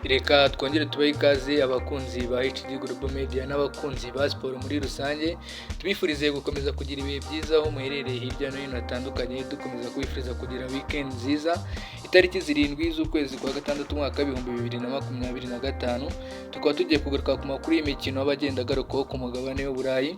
Reka twongere tubahe ikaze, abakunzi ba HD Global Media n'abakunzi ba siporo muri rusange. Tubifurize gukomeza kugira ibihe byiza aho muherereye hirya no hino hatandukanye, dukomeza kubifuriza kugira weekend nziza. Itariki 7 z'ukwezi kwa gatandatu, umwaka wa 2025, tukaba tugiye kugaruka ku makuru y'imikino aba agenda agarukwaho ku mugabane w'Uburayi.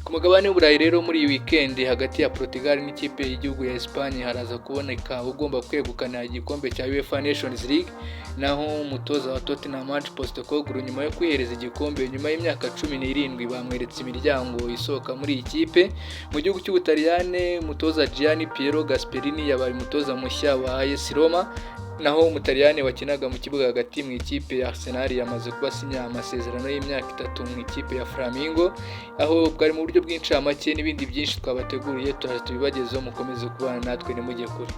Ku mugabane w'Uburayi rero, muri iyi weekend, hagati ya Portugal n'ikipe y'igihugu ya Espagne haraza kuboneka ugomba kwegukana igikombe cya UEFA Nations League. Naho umutoza wa Tottenham, Ange Postecoglou, nyuma yo kwihereza igikombe nyuma y'imyaka 17, bamweretse imiryango isohoka muri iyi kipe. Mu gihugu cy'Ubutaliyane, umutoza Gian Piero Gasperini yabaye umutoza mushya wa AS Roma. Naho Umutaliyani wakinaga mu kibuga hagati mu ikipe ya Arsenal yamaze kuba asinya amasezerano y'imyaka 3 mu ikipe ya Flamengo. Aho bwari mu buryo bw'incamake, n'ibindi byinshi twabateguriye turaje tubibagezeho. Mukomeze kubana natwe, ntimujye kure.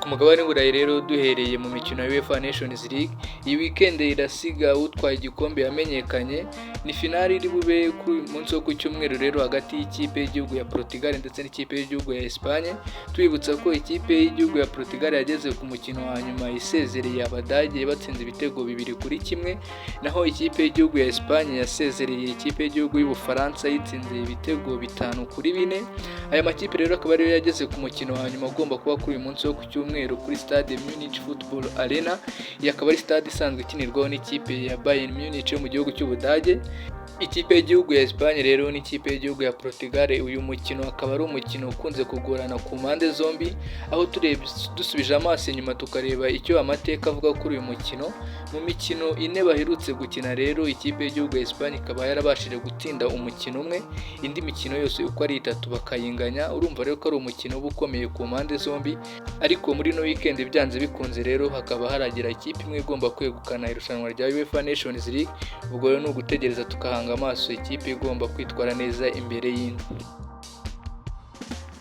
Ku mugabane w'Uburayi rero, duhereye mu mikino ya UEFA Nations League, iyi weekend irasiga utwaye igikombe yamenyekanye. Ni finali iri bube kuri uyu munsi wo ku cyumweru rero, hagati y'ikipe y'igihugu ya Portugal ndetse n'ikipe y'igihugu ya Espagne. Tubibutsa ko ikipe y'igihugu ya Portugal yageze ku mukino wa nyuma isezereye Abadage batsinze ibitego 2-1, naho ikipe y'igihugu ya Espagne yasezereye ikipe y'igihugu y'Ubufaransa yitsinze ibitego 5-4. Aya makipe rero akaba ariyo yageze ku mukino wa nyuma ugomba kuba kuri uyu munsi wo ku cyumweru kuri stade Munich Football Arena. Iyi akaba ari stade isanzwe ikinirwaho n'ikipe ya Bayern Munich yo mu gihugu cy'Ubudage. Ikipe y'igihugu ya Espagne rero n'ikipe y'igihugu ya Portugal, uyu mukino akaba ari umukino ukunze kugorana ku mpande zombi, aho turebye, dusubije amaso inyuma, tukareba icyo amateka avuga kuri uyu mukino, mu mikino ine baherutse gukina rero, ikipe y'igihugu ya Espagne ikaba yarabashije gutsinda umukino umwe, indi mikino yose uko ari itatu bakayinganya. Urumva rero ko ari umukino uba ukomeye ku mpande zombi, ariko muri ino weekend byanze bikunze rero hakaba haragira ikipe imwe igomba kwegukana irushanwa rya UEFA Nations League. Ubwo rero ni ugutegereza tukahanga amaso ikipe igomba kwitwara neza imbere y'indi.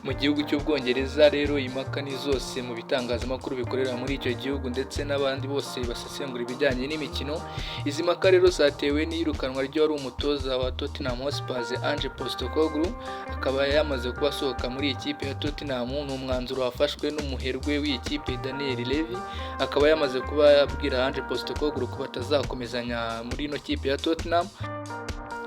Mu gihugu cy'Ubwongereza rero, impaka ni zose mu bitangazamakuru bikorera muri icyo gihugu ndetse n'abandi bose basesengura ibijyanye n'imikino. Izi mpaka rero zatewe n'iyirukanwa ry'uwari umutoza wa Tottenham Hotspur, Ange Postecoglou, akaba yamaze kuba asohoka muri iyi kipe ya Tottenham. Ni umwanzuro wafashwe n'umuherwe w'iyi kipe, Daniel Levy, akaba yamaze kuba yabwira Ange Postecoglou ko batazakomezanya muri ino kipe ya Tottenham.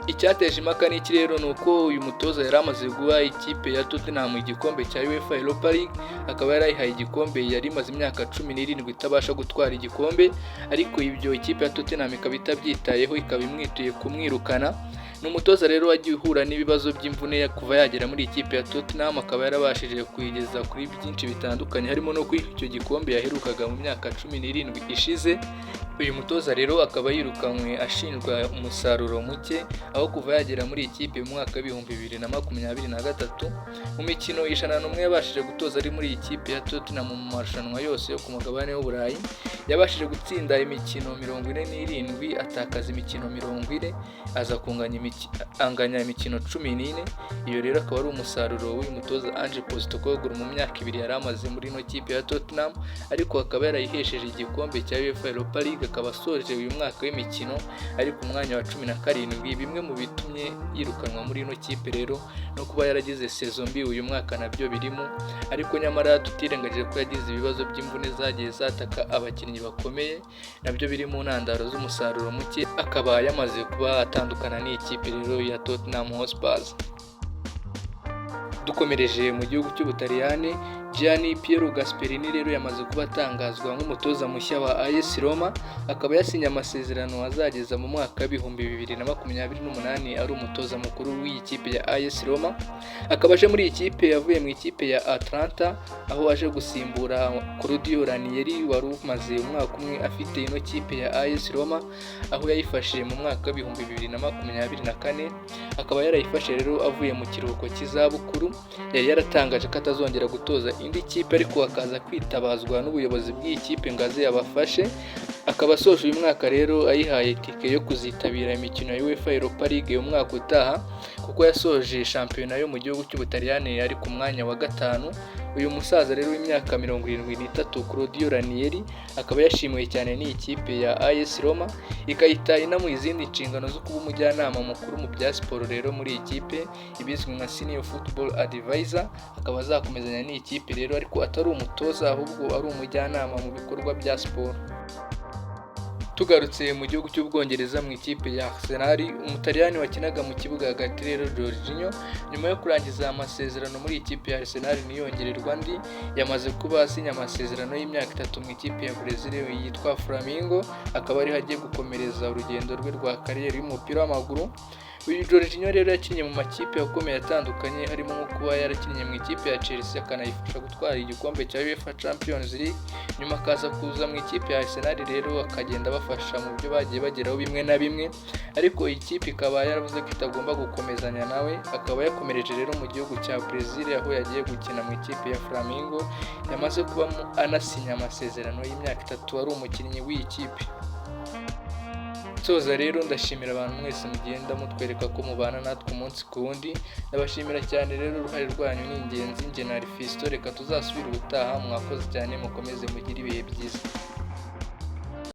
Icyateje impaka n'iki rero ni uko uyu mutoza yari amaze guha ikipe ya Tottenham igikombe cya UEFA Europa League, akaba yarayihaye igikombe yari imaze imyaka 17 itabasha gutwara igikombe, ariko ibyo ikipe ya Tottenham ikaba itabyitayeho, ikaba imwituye kumwirukana. Ni umutoza rero wagiye uhura n'ibibazo by'imvune kuva yagera muri ikipe ya Tottenham, akaba yarabashije kuyigeza kuri byinshi bitandukanye, harimo no kwiha icyo gikombe yaherukaga mu myaka 17 ishize. Uyu mutoza rero akaba yirukanywe ashinjwa umusaruro muke, aho kuva yagera muri iyi kipe mu mwaka wa 2023, mu mikino 101 yabashije gutoza ari muri iyi kipe ya Tottenham mu marushanwa yose yo ku mugabane w'Uburayi, yabashije gutsinda imikino 47, atakaza imikino 40, aza kunganya anganya imikino 14. Iyo rero akaba ari umusaruro w'uyu mutoza Ange Postecoglou mu myaka 2 yari amaze muri ino kipe ya Tottenham, ariko akaba yarayihesheje igikombe cya UEFA Europa League, akaba asoje uyu mwaka w'imikino ari ku mwanya wa 17. Bimwe mu bitumye yirukanwa muri ino kipe rero no kuba yaragize saison mbi uyu mwaka nabyo birimo, ariko nyamara tutirengagije ko yagize ibibazo by'imvune zagiye zataka abakinnyi bakomeye, nabyo biri mu ntandaro z'umusaruro muke, akaba yamaze kuba atandukana n'iyi kipe rero ya Tottenham Hotspur. Dukomereje mu gihugu cy'Ubutaliyani, Gian Piero Gasperini rero yamaze kuba atangazwa nk'umutoza mushya wa AS Roma, akaba yasinye amasezerano azageza mu mwaka wa 2028 ari umutoza mukuru w'iyi kipe ya AS Roma. Akaba aje muri iyi kipe yavuye mu ikipe ya Atalanta, aho aje gusimbura Claudio Ranieri wari umaze umwaka umwe afite ino kipe ya AS Roma, aho yayifashe mu mwaka wa 2024. Akaba yarayifashe rero avuye mu kiruhuko cy'izabukuru. Yari yaratangaje ko atazongera gutoza indi kipe, ariko akaza kwitabazwa n'ubuyobozi bw'iyi kipe ngo aze yabafashe. Akaba asoje uyu mwaka rero ayihaye itike yo kuzitabira imikino ya UEFA Europa League umwaka utaha, kuko yasoje shampiyona yo mu gihugu cy'Ubutaliyani ari ku mwanya wa gatanu. Uyu musaza rero w'imyaka 73, Claudio Ranieri, akaba yashimiwe cyane n'iyi kipe ya AS Roma, ikahita inamuha izindi nshingano zo kuba umujyanama mukuru mu bya siporo rero muri iyi kipe, ibizwi nka Senior Football Advisor. Akaba azakomezanya n'iyi kipe rero, ariko atari umutoza, ahubwo ari umujyanama mu bikorwa bya siporo. Tugarutse mu gihugu cy'Ubwongereza, mu ikipe ya Arsenal, Umutaliyani wakinaga mu kibuga hagati rero, Jorginho, nyuma yo kurangiza amasezerano muri ikipe ya Arsenal ntiyongererwa andi, yamaze kuba asinya amasezerano y'imyaka 3 mu ikipe ya Brazil yitwa Flamengo, akaba ariho agiye gukomereza urugendo rwe rwa kariyeri y'umupira w'amaguru. Uyu Jorginho rero yakinnye mu makipe akomeye atandukanye, harimo nko kuba yarakinnye mu ikipe ya Chelsea, akanayifasha gutwara igikombe cya UEFA Champions League, nyuma akaza kuza mu ikipe ya Arsenal rero, akagenda abafasha mu byo bagiye bageraho bimwe na bimwe, ariko iyi kipe ikaba yaravuze ko itagomba gukomezanya nawe, akaba yakomereje rero mu gihugu cya Brazil, aho yagiye gukina mu ikipe ya Flamengo, yamaze kuba anasinya amasezerano y'imyaka 3 ari umukinnyi w'iyi kipe. Nsoza rero, ndashimira abantu mwese mugenda mutwereka ko mubana natwe umunsi ku wundi. Ndabashimira cyane rero, uruhare rwanyu ni ingenzi. Njye na Fiston, reka tuzasubire ubutaha. Mwakoze cyane, mukomeze mugire ibihe byiza.